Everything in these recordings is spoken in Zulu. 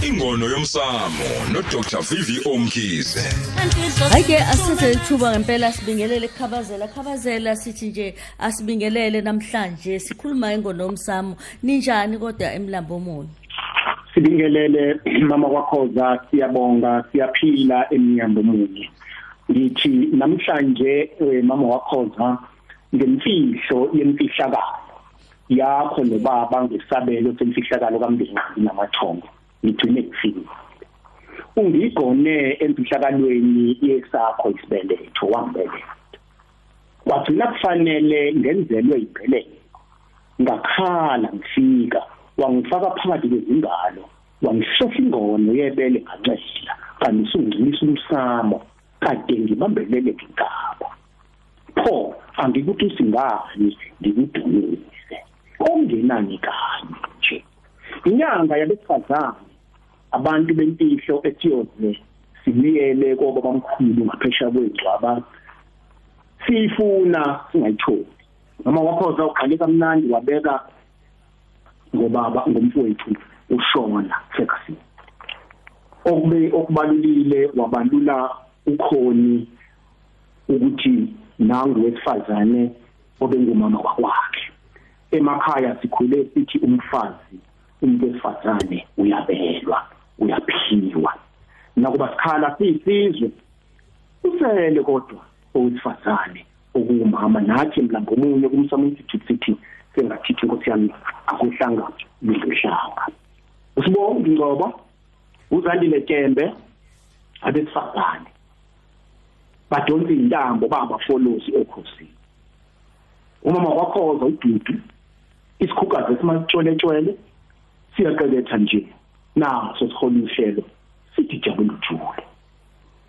Ingono yomsamo noDr VVO Mkhize. Hayi ke, asithathe ithuba ngempela sibingelele Khabazela. Khabazela, sithi nje asibingelele namhlanje, sikhuluma ingono yomsamo. Ninjani kodwa emlambo omunye? Sibingelele, mama kwaKhoza, siyabonga, siyaphila emnyambo omunye. Ngithi namhlanje, mama wakhoza, ngemfihlo yemfihlakalo yakho nobaba, ngesabelo semfihlakalo kaMbinqi namathongo, ngigcine ngifike ungigone emfihlakalweni yesakho isibeletho, wangibeletha, wagcina kufanele ngenzelwe ibheleko, ngakhala ngifika, wangifaka phakathi kwezingalo, wangihlohla ingono yebele, ngancela, kanti usungcinisa umsamo kade ngibambelele ngenkaba. Pho angikutusi ngani ngikudumise okungenani kanye nje? Inyanga yabesifazane, abantu bempihlo ethiyoze sibuyele kobabamkhulu ngaphesheya kwengcwaba, siyifuna singayitholi. Noma wakhoza uqale kamnandi wabeka ngobaba, ngomfowethu ushona Ferguson, okube okubalulile, wabalula ukhoni ukuthi nangu wesifazane obengumama wakwakhe. Emakhaya sikhule sithi umfazi, umuntu wesifazane uyabelwa, uyaphiwa. Nakuba sikhala siyisizwe, usele kodwa owesifazane okuwumama. Nathi mlambo omunye kumsamo Institute sithi sengathithi, inkosi yami, akuhlanga luhlanga. Usibonga Ngcobo, uZandile Tembe, abesifazane badonsa intambo, bangabafolosi okhosini. Umama kwakhoza uDudu, isikhukazi esimantshwele siyaqeketha nje, naso sihola uhlelo, sithi jabula ujule.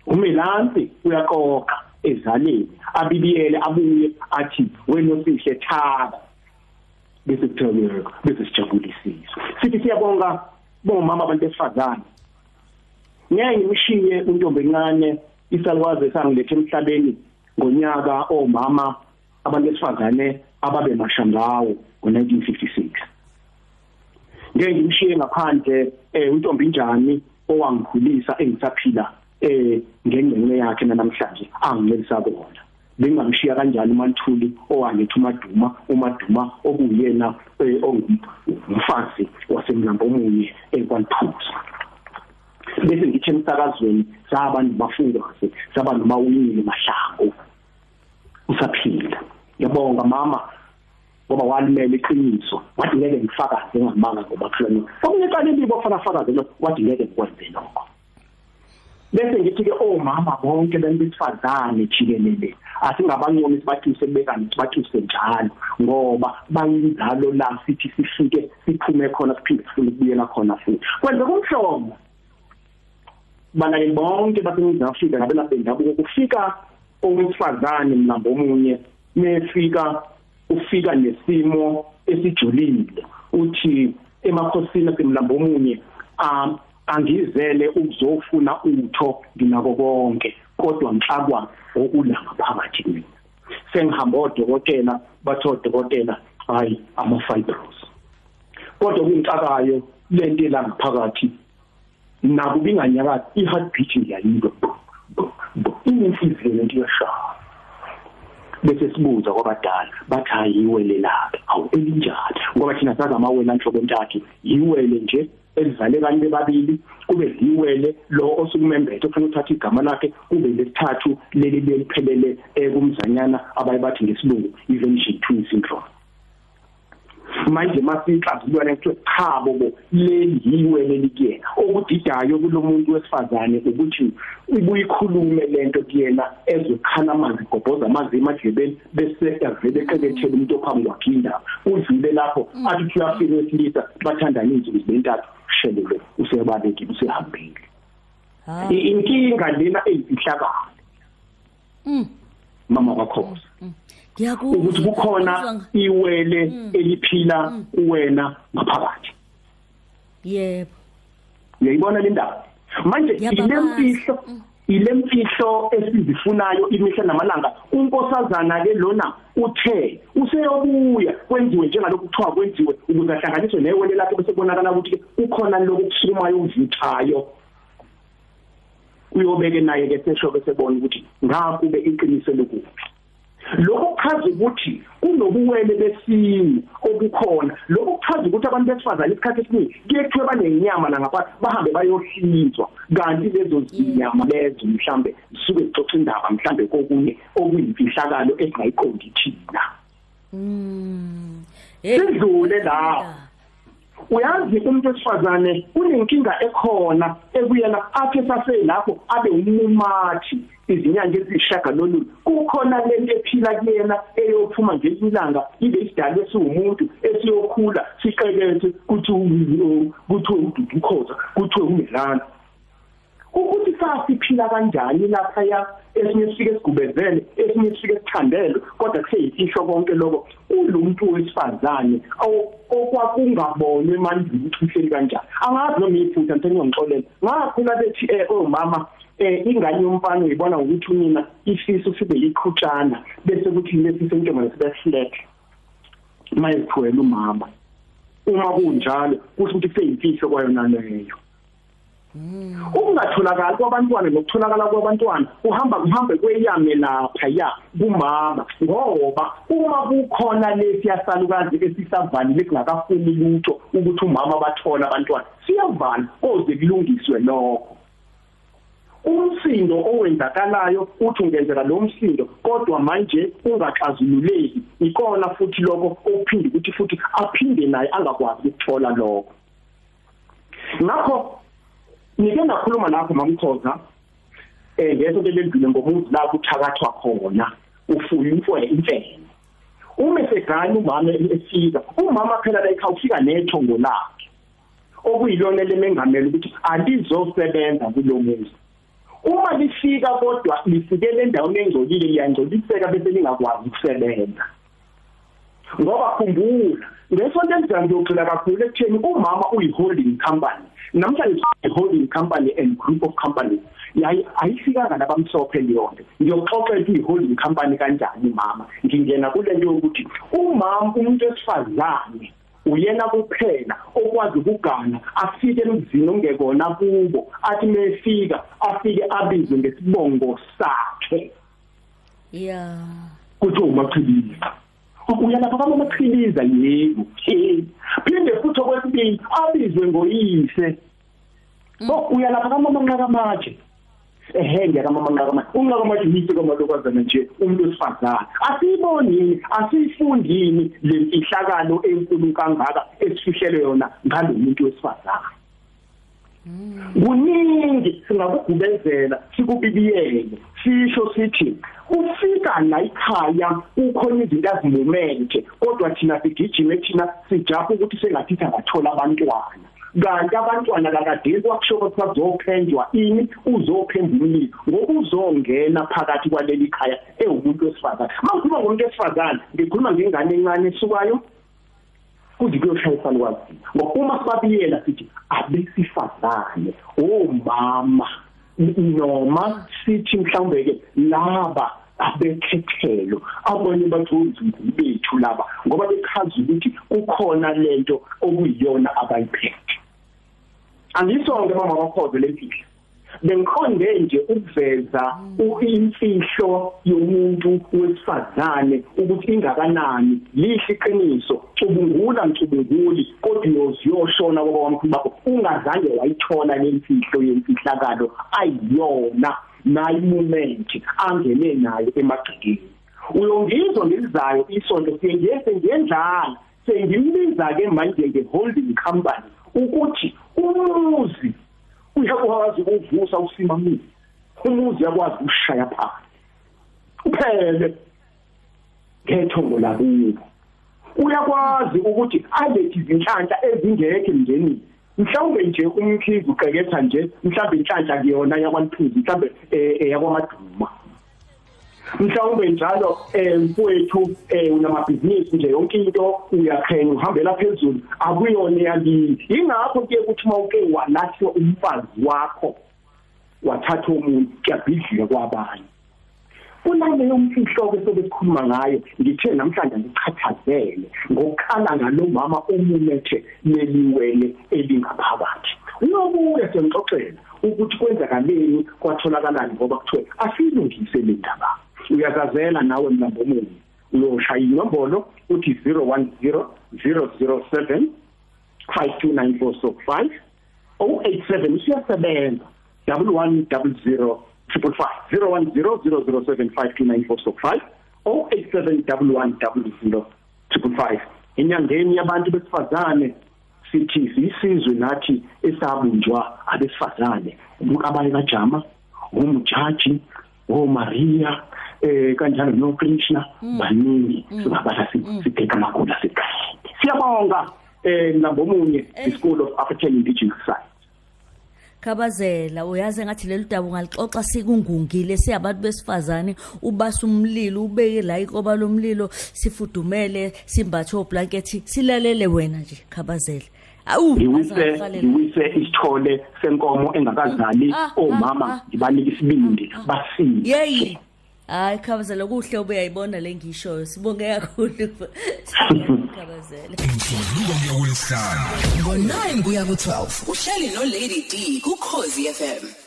Umelansi uyaqoqa ezaleni, abibiyele, abuye athi, "Wena osihle, thaba." Bese kuthiwa, bese sijabulisiswa, sithi siyabonga bomama, abantu besifazane. Ngeke ngishiye untombi encane, isalwazi esangilethe emhlabeni ngonyaka omama, abantu besifazane ababe masha ngawo ngo1956. Ngeke ngimshiye ngaphandle untombi njani owangikhulisa, engisaphila ngengcenye yakhe namhlanje angincelisa kona. Bengamshiya kanjani uManthuli owaletha uMaduma, uMaduma okuyena ongumfazi wasemlambo omunye eKwaLiphuza? Bese ngithi emsakazweni sabantu bafundwaze, saba nomawini Mahlangu, usaphila. Ngiyabonga mama, ngoba walimela iqiniso, wathi ngeke ngifakaze ngamanga ngomakhelwane. Okunecala elibi ofana fakaze lo, wathi ngeke ngikwenze lokho. Bese ngithi ke omama bonke besifazane jikelele, asingabancomi, sibathuse kubekani, sibathuse njalo, ngoba bayinzalo la sithi sifike siphume khona, siphinde sifune ukubuyela khona futhi. Kwenza kumhlobo balaleli bonke baseNingizimu Afrika nabelaphi bendabuko, kufika owesifazane mlambo omunye, mefika ufika nesimo esijulile, uthi emakhosini asemlambo omunye, "Angizele ukuzofuna utho, nginako konke, kodwa ngixakwa okulanga phakathi kumina. Sengihamba odokotela, bathi odokotela hayi, ama fibros, kodwa kungixakayo lento la ngaphakathi, nakuba inganyakazi, i-heartbeat ngiyayizwa, inenhliziyo lento iyashaya." Bese sibuza kwabadala, bathi hayi, iwele lakhe. Awu, elinjani? Ngoba thina sazi amawele anhlobo ntathu: iwele nje elizalekani bebabili, kube iwele lo osukumembethe ufuna uthatha igama lakhe, kube lesithathu leli leliphelele ekumzanyana, abaye bathi ngesilungu i-vanishing twin syndrome. Manje masixazulula, kuthiwe cha bobo, leli yiwele likuyena. Okudidayo kulomuntu wesifazane ukuthi ibuye ikhulume lento kuyena, ezokhala amanzi, gobhoza amanzi emadlebeni, bese avele eqekethele umuntu ophambi kwakhe indaba. Udlule lapho, athi uyafika wesilisa, bathandana izinsuku zibentathu, shelele, usebalekile, usehambile. Inkinga lena eyimfihlakalo, mama kwakhoza, Ngiyakuzwa. ukuthi kukhona iwele eliphila kuwena ngaphakathi. Uyayibona le ndaba manje? Ngiyababaza. Ilemfihlo. Ilemfihlo esizifunayo imihla namalanga. Unkosazana ke lona uthe useyobuya kwenziwe njengalokhu kuthiwa kwenziwe ukuze ahlanganiswe newele lakhe, bese kubonakala ukuthi kukhona lokhu kusukumayo uvuthayo. Uyobeke naye ke sesho bese bona ukuthi ngakube iqiniso lokuphi. Lokho kuchaza ukuthi kunobuwele besimo obukhona. Lokho kuchaza ukuthi abantu besifazane isikhathi esiningi kuye kuthiwe banenyama la ngaphansi bahambe bayohlinzwa, kanti lezo zinyama lezo mhlambe zisuke zixoxa indaba mhlambe kokunye okuyimfihlakalo esingayiqondi thina. Sidlule la. Uyazi umuntu wesifazane unenkinga ekhona ekuyena athi saselapho abe umumathi izinyanga ezishagalolunye. Kukhona lento ephila kuyena eyophuma nje ilanga ibe isidalwe esiwumuntu esiyokhula siqekethe kuthi uDudu Khoza, kuthiwe uMelana. Ukuthi sasiphila kanjani lapha, esinye sifike sigubezele, esinye sifike sithandele, kodwa kuseyimfihlo konke lokho. Umuntu wesifazane okwakungabonwe emandulo ukuthi uhleli kanjani. Angazi noma iphutha, ngitheni ngixolele. Ngakhula bethi omama ingane yomfana uyibona ngokuthi unina isisu sibe yiqhutshana, bese kuthi lesi sentombazane sibe flat mayithwele umama. Uma kunjalo kusho ukuthi kuseyimfihlo kwayona leyo. Ukungatholakali kwabantwana nokutholakala kwabantwana uhamba kuhambe kweyame lapha ya kumama, ngoba uma kukhona lesi yasalukazi esisavalile kungakafuni lutho ukuthi umama bathola abantwana, siyavala koze kulungiswe lokho. Umsindo owenzakalayo uthi ungenzeka lo msindo, kodwa manje ungaxazululeki. Ikona futhi lokho okuphinde ukuthi futhi aphinde naye angakwazi ukuthola lokho. Ngakho nike nakhuluma lapho mamkhoza ngesonto lendlule ngomuzi la kuthakathwa khona ufuya imfuyo imfene. Uma esegana umama efika, umama phela la ekhaya ufika nethongo lakhe okuyilona lemengameli ukuthi alizosebenza kulomuzi. Uma lifika kodwa lifikele endaweni engcolile, liyangcoliseka bese lingakwazi ukusebenza. Ngoba khumbula ngesonto elizayo ngiyogxila kakhulu ekutheni umama uyi-holding company. Namhlanje i-holding company and group of companies yayi ayifikanga nabamhlophe leyo nto. Ngiyoxoxa ukuthi i-holding company kanjani mama. Ngingena kule nto yokuthi umama umuntu wesifazane uyena kuphela okwazi ukugana afike emzini ongekona kubo, athi mefika afike abizwe ngesibongo sakhe. Yeah, kuthiwa uMachiliza. Uya lapha kwaMachiliza yebo. Phinde futhi okwesibili abizwe ngoyise. Uya lapha kamama Nqakamatshe. Ehe, ngiyakamama Nqakamatshe. UNqakamatshe uyise kamalokazana nje umuntu wesifazane. Asiyibonini, asiyifundini lemfihlakalo enkulu kangaka esifihlele yona ngalomuntu wesifazane. Kuningi singakugubezela sikubibiyele sisho sithi ufika la ekhaya kukhona izinto azimumethe, kodwa thina sigijime thina sijabula ukuthi sengathi angathola abantwana, kanti abantwana kakade kwakusho ukuthi bazophenjwa ini, uzophemba umlilo ngoba uzongena phakathi kwaleli khaya ewumuntu wesifazane. Mangikhuluma ngomuntu wesifazane ngikhuluma ngengane encane esukayo kuze kuyoshaya isalukazi, ngoba uma sibabiyela sithi abesifazane omama, noma sithi mhlawumbe ke laba abekhethelo abanye bathi ozinkulu bethu laba, ngoba bechaza ukuthi kukhona lento okuyiyona abayiphethe. Angisonke mama bakhoze lemfihlo, bengiqonde nje ukuveza imfihlo yomuntu wesifazane ukuthi ingakanani. Lihle iqiniso, cubungula mcubunguli, kodwa uyoziyoshona kwaba wamkhulu bakho ungazange wayithola lemfihlo yemfihlakalo ayiyona nayi moment angene nayo emagcekeni. Uyongizwa ngelizayo isonto sengiyendlala sengimbiza ke manje nge-holding company ukuthi umuzi uyakwazi ukuvusa usimamile, umuzi uyakwazi ukushaya phansi uphele ngethongo lakubo. Uyakwazi ukuthi alethe izinhlanhla ezingekho emndenini. Mhlawumbe nje uMkhize uqeketha nje mhlawumbe inhlanhla kuyona yakwaLiphuzu, mhlawumbe yakwaMaduma, mhlawumbe njalo mfowethu unamabhizinisi nje yonke into uyakhenya uhambela phezulu, akuyona yakini. Ingakho kuye kuthi uma uke walahlwa umfazi wakho Wathatha omunye, kuyabhidlika kwabanye. Kunaleyo mfihlo ke sobe sikhuluma ngayo. Ngithe namhlanje ngichathazele ngokukhala ngalo mama omumethe leliwele elingaphakathi. Uyobuya sengixoxela ukuthi kwenzakaleni, kwatholakalani, ngoba kuthiwe asilungise le ndaba. Uyazazela nawe mlambo omunye, uyoshaya inombolo uthi 010 007 5294 5 087 siyasebenza 1100 555 010 007 5294 5 087 1100 555. Inyangeni yabantu besifazane, sithi sisizwe nathi esabunjwa abesifazane, uMkabayi kaJama, uMjaji, oMaria, kanjalo noKrishna, baningi singabala sibheka amagula siqede. Siyabonga nambomunye, iSchool of African Indigenous Science. Khabazela, uyazi ngathi lelu daba ungalixoxa sikungungile siyabantu besifazane, ubasa umlilo, ubeke la ikoba lomlilo, sifudumele, simbathe oblanket, silalele wena nje Khabazela. Awu. Ngiwise isithole senkomo engakazali. Omama ngibanika isibindi, basinde. Yeyi, hayi Khabazela, kuhle ubuyayibona le ngishoyo. Sibonge kakhulu Khabazela. Umsombuluko kuya kulesihlanu Ngo-9 kuya ku-12 uhleli no-Lady D kuKhozi FM.